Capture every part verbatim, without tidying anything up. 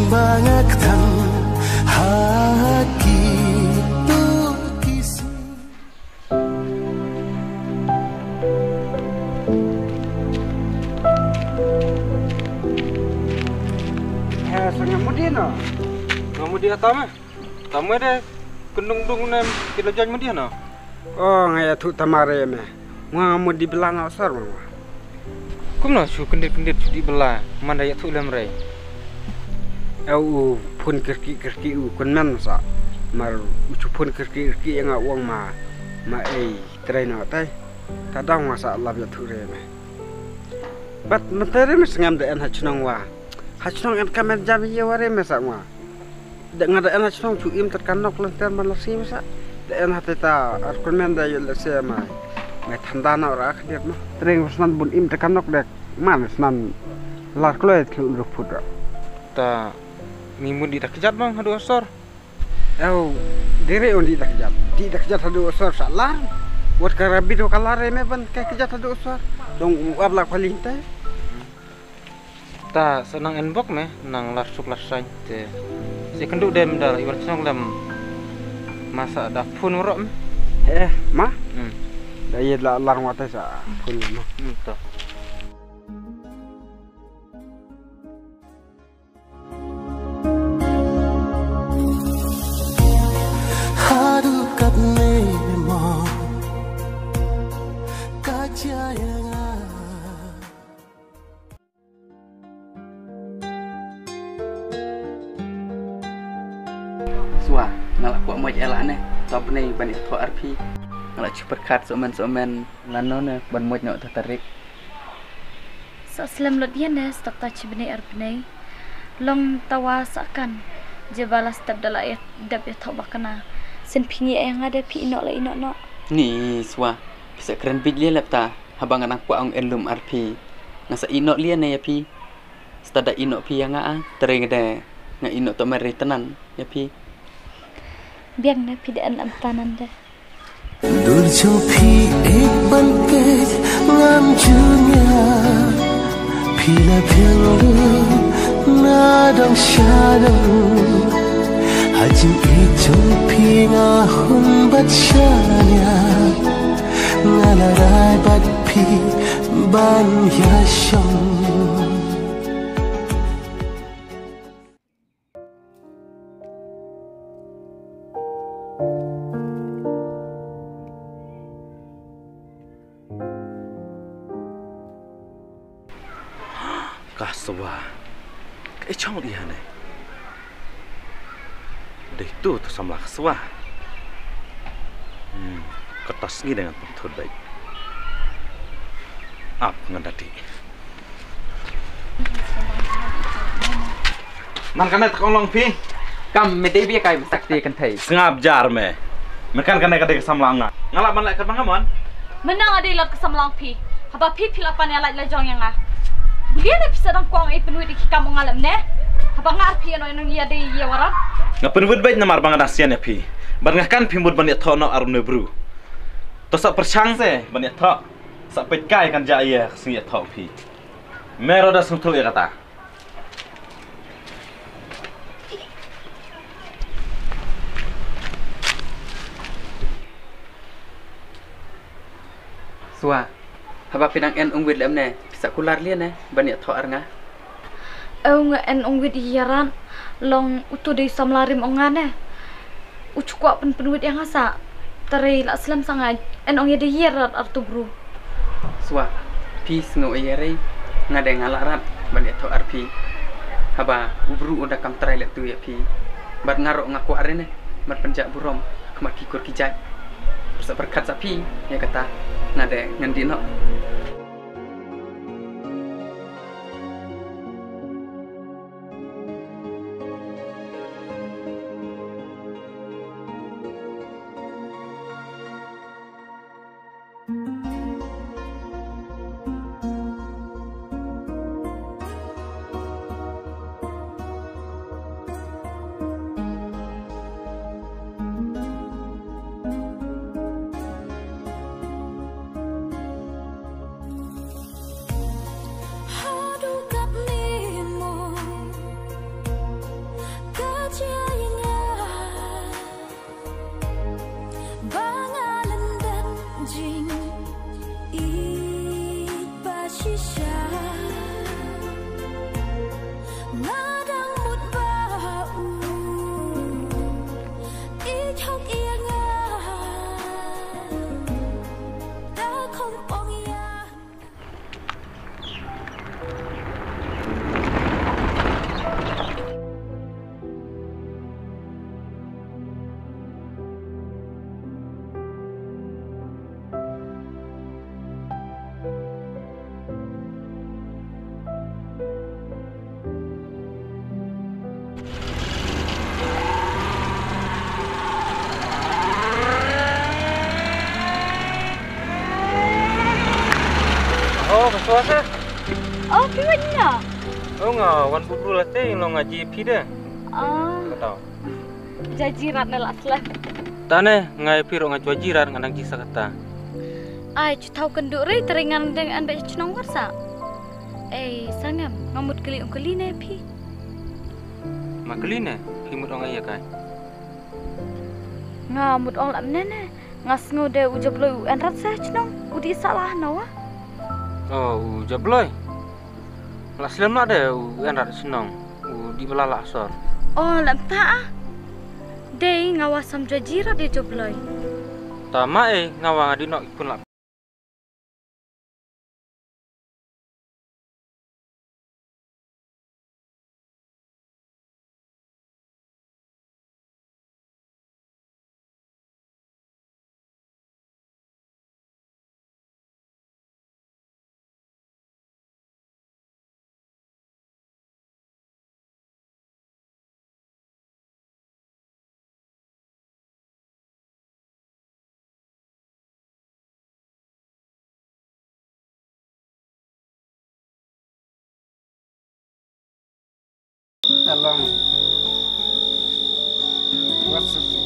Ba nga kthang ha ki tu ki si. He, sa nga mut ïa no. Nga mut ïa tama. Tama de kynduh dung ne ki la join mut ïa no. Oh, nga ïathuh tama re me. Nga nga mut dih bylla na u sor ma nga. Kumno shu kyndit kyndit shu dih bylla, man da ïathuh lem re. Ïa u phone kyrkieh kyrkieh u kynmen sa. Mar u shu phone kyrkieh kyrkieh ïa nga u ong ma, ma ei trei na tai. Ta dang nga sa lap ïathuh re me. Bad mynta re me sngem da en ha chnong wa. Ha chnong en ka men jam ïa wa re me sa nga. Da nga da en ha chnong chu im tat ka nok lynter man la sim sa. Da en ha te ta ar kun men da ïa le se mai. Mai thanda na ra khdiat ma. Treng snan bun im tat ka nok dek. Man snan lar kloi tlu ru phut ra. Ta mi mun di da kjat bang hadu asor. Ew, dire un di da kjat. Di da kjat hadu asor sa lar. Wat ka rabit wa ka lar me ban ka kjat hadu asor. Dong u ap la kwalin te. Ta sa nang en bok me nang lar suk lar sain te. Se kynduh dem da iwan chnong dem. Masa da phone waro me. Eh, ma? Hmm. Da ye la lar ngwa te sa phone ma. Hmm, to. Haduh kat me mo ka jaya nga. Swa, nga la kwah moit ela ne, to bnei ban ïathoh arphi. Nga la chu pyrkhat somen somen, lano ne ban moit noh ta tarik. Sa slem lot ïa ne, stop ta chi bnei ar bnei. Long tawa sa kan, je ba la step da la ïa, dep ïathoh ba kana. Sen phi ngi ïa nga de phi ïeh noh la ïeh noh noh. Ni swa, phi sa kren bit ïa lep ta, haba nga nang kwah ong en lum arphi. Nga sa ïeh noh ïa ne ïa phi. Stada ïeh noh phi ïa nga a, trei nga de nga ïeh noh to mer ri tanan ïa phi. Biang ne phi de en lam tanan de. Dur jong phi ek ban peit ngam junior. Phi la phiang lut na dong sha dong. Ha jingïeit jong phi nga hun bat shaniah. Nga la rai bad phi ban ïashong. Ka Swa. Ka i chong ïa ne. Dei tu tu samla ka Swa. Hmm, ka ta sngi dengan pengthut baik. Ap ngan dati. Man kane ta kong long phi. Kam me dei bia kai masak ti kan thei. Sngap jar me. Me kan kane ka dei ka samla nga. Nga lah ban leh ka bang mon. Mynta nga dei lot ka samla phi. Haba phi phi la pan ïa lait la jong ïa nga. Bulia ne phi sa dang kwah ïa pynwit ïa ki kam nga lem ne. Haba nga ar phi ano ano ïa dei ïa warat. Nga pynwit beit namar ba nga dang sian ïa phi. Bad nga kan phi mut ban ïathoh noh ar une bru. To sa pyrshang se ban ïathoh. Sa peit kai kan ja ïa ka sngi ïathoh phi. Me ruh da sngewthuh ïa kata. Swa, haba phi nang en ong wit lem ne, phi sa kular lia ne, ban ïathoh ar nga. Ew nga en ong wit ïa ran, long uto dei samla rim ong nga ne. U chu kwah pynpynwit ïa nga sa. Tare la slem sa nga en ong ïa de ïa rat ar tu bru. Swa, phi sngew ïa re, nga de nga la rat ban ïathoh ar phi. Haba u bru u da kam trai leh tu ïa phi. Bad nga ruh nga kwah re ne, bad pynjah burom, khmat ki kur ki jait. Sa pyrkhat sa phi, ïa kata, nga de ngan dih noh. Oh, phi wan ïa nga? Oh, nga wan bud bud la te, long nga ji phi de. Ah. Kata. Jaji rat ne la slem. Tane, nga ïa phi ruh nga ju jaji rat nga dang ji sa kata. Ai, ju thaw kynduh re, tering ngan dang an ba chnong war sa. Ei, sangem, nga mut kylli ong kylli ne phi. Ma kylli ne, phi mut ong ai ïa kai. Nga mut ong la mne ne, nga sngew de u Jabloi u en rat sa chnong, u dih sa la hano wa. Oh, u Jabloi. La slem la de u en rat chnong, u dih bala la sor. Oh, la mta ah. Dei nga wa sam jaji rat de Jabloi. Ta ma ei nga wa nga dih nok ipun la. Ka long wat suti.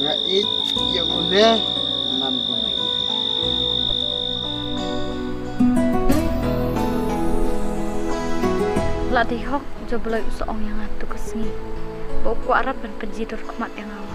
Nga ïeit ïa une nan bun lagi. La dei hok, Jabloi u sa ong ïa nga tu ka sngi. Ba u kwah rat ban pynjhieh dur khmat ïa nga.